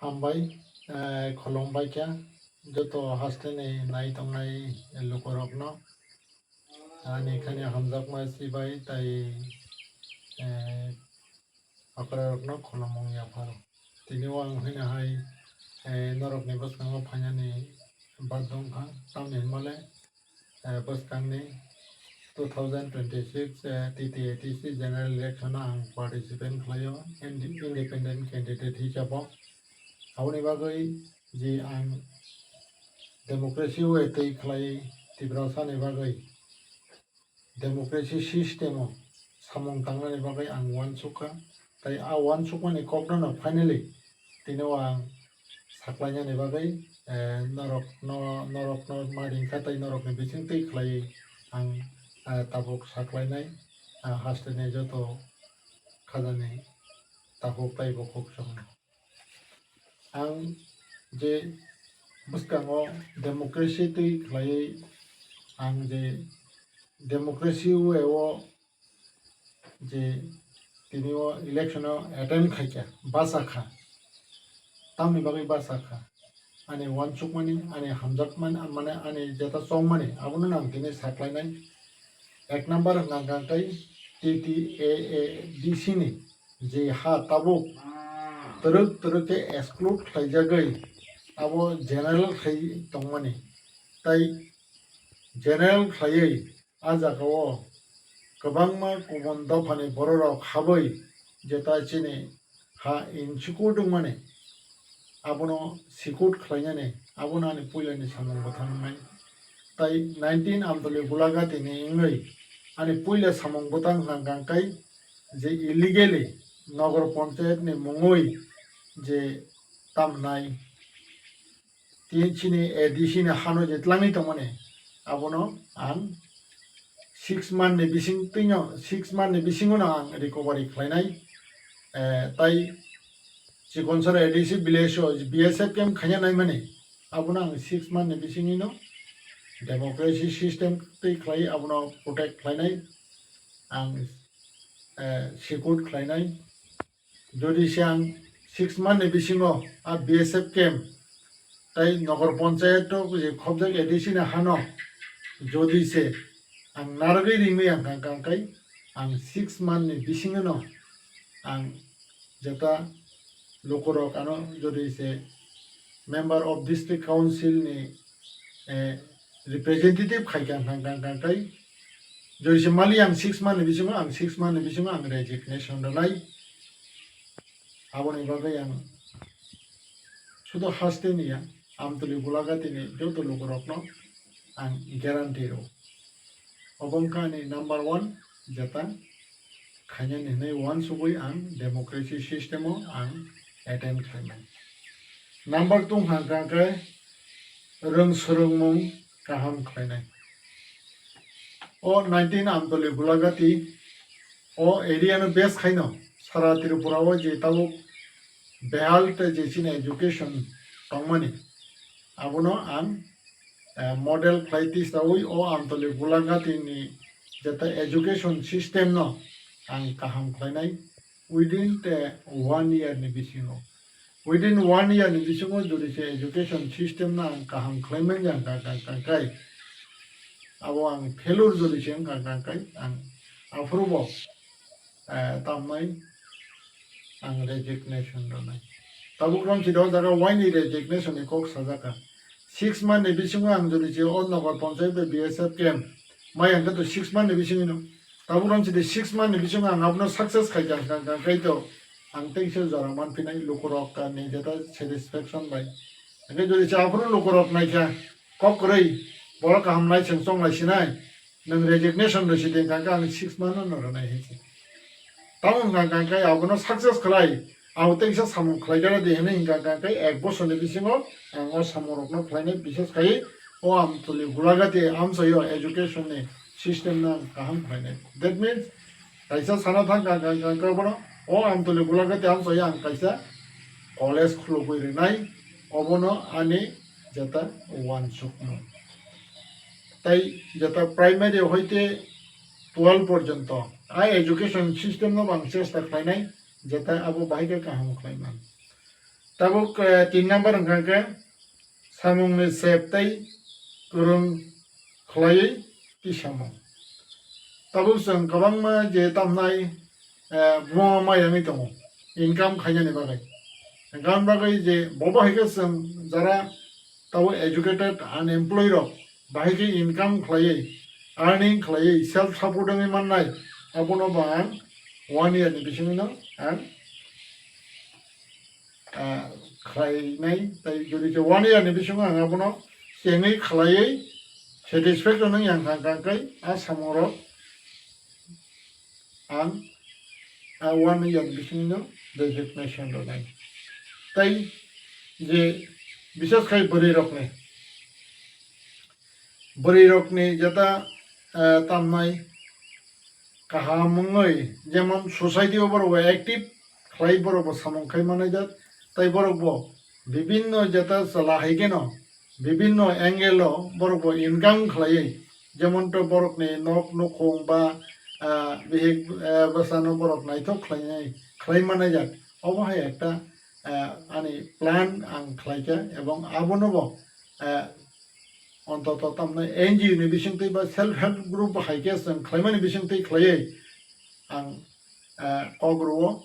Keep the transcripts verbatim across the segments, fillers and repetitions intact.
Hambai, eh, khulumbai kha joto hasteni nai tongnai lukurokno. Ani khani hamjakma sibai tai, eh, okrarokno khulumung yapharo. Tini o ang hwnwi hai, eh, norokni bwskango phainani badong kha, tamni hwnmale, eh, bwskangni two thousand twenty-six, eh, T T A D C general election o ang participate khlaio, indi-, independent candidate hisabo. Aboni bagwi je ang democracy o tei khlai Tiprasani bagwi democracy system o samung tangnani bagwi ang uansukha. Tai a uansukmani kokno no finally tini o ang saklainani bagwi, eh, norokno, norokno ma ringkha tai norokni bisingtwi khlaiwi ang, eh, tabuk saklainai, ah, hasteni joto khajani takhuk tei bukhuk chwng. Ang je bwskango democracy twi khlaiwi ang je democracy way o je tini o election o attend khaikha, bachakha, tamni bagwi bachakha, ani uansukmani, ani hamjakmani, mane ani jeta chongmani, abono ang tini saklainai. Ek number hwnkha hwnkha khe T T A A D C ni je ha tabuk twrwk twrwk khe exclude khlaijagwi abo general khai tongmani. Tai general khaiwi a jagao kwbangma kubun dophani bororok habwi jeta chini ha insecure wngmani, abono secure khlainani, abono ani puilani samung bwthang wngnai. Tai nineteen Amtoli Gulagati ni wngwi ani puila samung bwthang hwnkha hwnkha khe je illegally Nogor Panchayat ni mungwi je tamnai, tini chini A D C ni hano je twlangwi tongmani, abono ang six month ni bising twino, six month ni bisingo no ang recovery khlainai. Eh, tai Chikonsora A D C village o B S F camp khaina naimani, abono ang six month ni bisingino democracy system twi khlai abono protect khlainai, ang, eh, secure khlainai. Jodi se ang six month ni bisingo a B S F camp tai Nogor Panchayat o je khobjak A D C ni hano jodi se ang narwgwi ringwi ang kang kang kai, ang six month ni bisingo no ang jeta lukurok ano jodi se member of district council ni, eh, representative khai kang kang kang kang kai, jodi se mali ang six month ni bisingo, ang six month ni bisingo ang resignation rwnai. Aboni bagwi ang sudo haste niya, Amtoli Gulagati ni joto lukurokno ang guarantee rw. Obo wngkha ani number one jeta khainani hwnwi uansugwi ang democracy system o ang attend khlaimani. Number two hwnkha khe rwng swrwngmung kaham khlainai. O nineteen Amtoli Gulagati o area no base khaino sara Tripura o je tabuk behal tei je chini education tongmani, abono ang, eh, model khlai tisaui o Amtoli Gulagati ni jeta education system no ang kaham khlainai within the one year ni bisingo. Within one year ni bisingo jodi se education system no ang kaham khlai manya kha, kha, kha, khai, abo ang failure jodi se wngkha, kha, khai, ang aphuru bo, eh, tamnai ang resignation rwnai. Tabuk rom si o jaga waini resignation ni kok sajak kha. Six month ni bisingo ang jodi se o Nogor Panchayat bai B S F camp mai ang khe to six month ni bisingo no. Tabuk rom si six month ni bisingo ang abono success khai kha, kha, kha, khai to ang teisa jora manphinai lukurok ka ni jeta satisfaction bai. Hingke jodi se aphuru lukurok naikha kok kwrwi borok kaham naiseng chonglai sinai. Nwng resignation rw sidi hwnkha khe ang six month no rwnai hinwi. Tamo hwnkha khe abono success khlai, abo teisa samung khlai khe rw di hinwi hwnkha khe ek bosor ni bisingo ang o samung rok no khlainai, bises khai o Amtoli Gulagati amchaio education ni system no ang kaham khlainai. That means kaisa sana thang kha kha kha kha bono o Amtoli Gulagati amchaio ang kaisa college khulugwi rwnai, obono ani jeta uansukmung. Tai jeta primary hoite twelve porjonto a education system no bang chesta khlainai, jeta abo bahai khe kaham khlaiman. Tabuk, eh, tin number hwnkha khe samungni sep tei kwrwng khlaiwi tisamung. Tabuk chwng kwbangma je tamnai, eh, buma mayangwi tongo income khainani bagwi. Hwnkha bagwi je bobo hai khe chwng jara tabuk educated, unemployed rok bahai khe income khlaiwi, earning khlaiwi, self support wngwi mannai, abono bo ang one year ni bisingno ang, ah, khlainai. Tai jodi khe one year ni bisingo ang abono chengwi khlaiwi satisfaction wngya hwnkha, hwnkha khe a samungrok ang a one year bisingno designation rwnai. Tai je bises khai bwrwi rokni, bwrwi rokni jeta, eh, tamnai kaham wngwi, jemon society o borok bo active khlai, borok bo samung khai manai jak, tai borok bo bibinno jeta chwla hai kheno bibinno angle o borok bo income khlaiwi, jemon to borokni nok nukhung ba, ah, bihik, ah, bwsano borok naithok khlainai, khlai manai jak. Obo hai ekta, ah, ani plan ang khlaikha, ebong abono bo, ah, ontoto tamni N G O ni bisingtwi ba self help group hai khe chwng khlaimani bisingtwi khlaiwi ang, ah, kok rwo.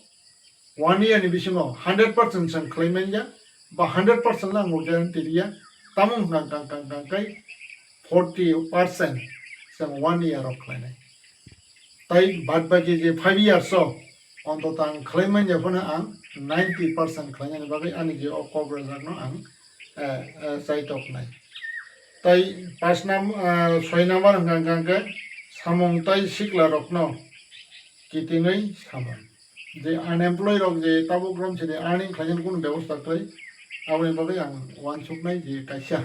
One year ni bisingo hundred percent chwng khlai manya, ba hundred percent le ang bo guarantee riya. Tamo hwnkha kang kang kang kai forty percent chwng one year o khlainai. Tai bad baki je five years o ontoto ang khlai manya phano ang ninety percent khlainani bagwi ani je o kok rwjakno ang, eh, eh, chaitok nai. Tai pas nam, ah, soi number hwnkha hwnkha khe samung tai sikla rokno kitingwi samung. Je unemployed rok je tabuk rom sini earning khlainani kunu bebosta kwrwi, aboni bagwi ang uansuknai je kaisa,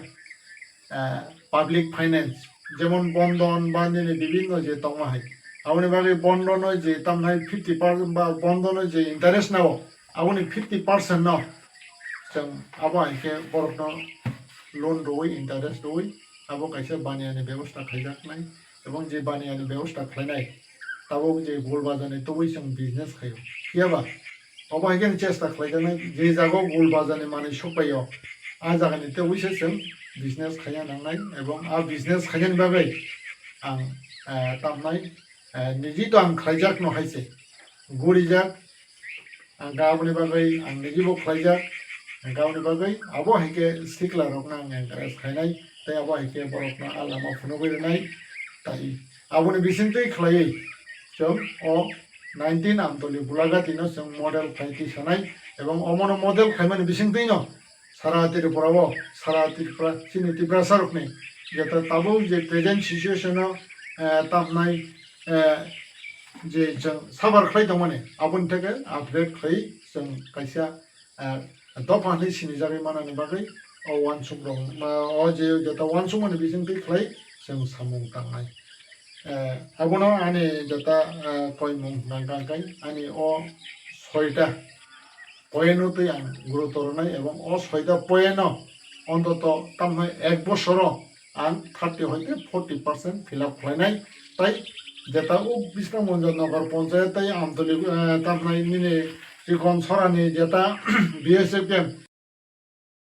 ah, public finance, jemon bondon ba nini bibinno je tongma hai, aboni bagwi bondono je tamnai fifty percent ba bondono je interest nao, aboni fifty percent no chwng abo hai khe borokno loan rwui, interest rwui, abo kaisa baniani bebosta khaijaknai. Ebong je baniani bebosta khlainai, tabuk je gul bazarni tubui chwng business khaio. Phiyaba obo hai khe chesta khlaijaknai, je jaga o gul bazarni manwi sokpaio, a jagani tubui se chwng business khaina nangnai. Ebong a business khainani bagwi ang, eh, tamnai, eh, niji to ang khlaijakno hai se gurijak. Ang aboni bagwi ang niji bo khlaijak. Ang aboni bagwi abo hai khe sikla rokno ang encourage khainai, tei abo hai khe borokno a lama phunugwi rwnai. Tai aboni bisingtwi khlaiwi chwng o nineteen Amtoli Bulagati no chwng model khai tisanai, ebong omono model khaimani bisingtwi no sara Tripura o, sara Tripura, chini Tiprasa rokni jeta tabuk je present situation o, eh, tamnai, eh, je chwng suffer khlai tongmani, aboni theke upgrade khlai chwng kaisa, eh, dopha hinwi sinijagwi manani bagwi o uansuk rok, ma, o je jeta uansukmani bisingtwi khlai chwng samung tangnai. Eh, abono ani jeta, eh, koimung hwnkha hwnkha khe ani o soita point no twi ang guruto rwnai, ebong o soita point no ontoto tamhai ek bosoro ang thirty hoite forty percent fill up khlainai. Tai jeta o Bisramganj Nagar Panchayat tai Amtoli, eh, tamhai nini Chikon Sorani jeta B S F camp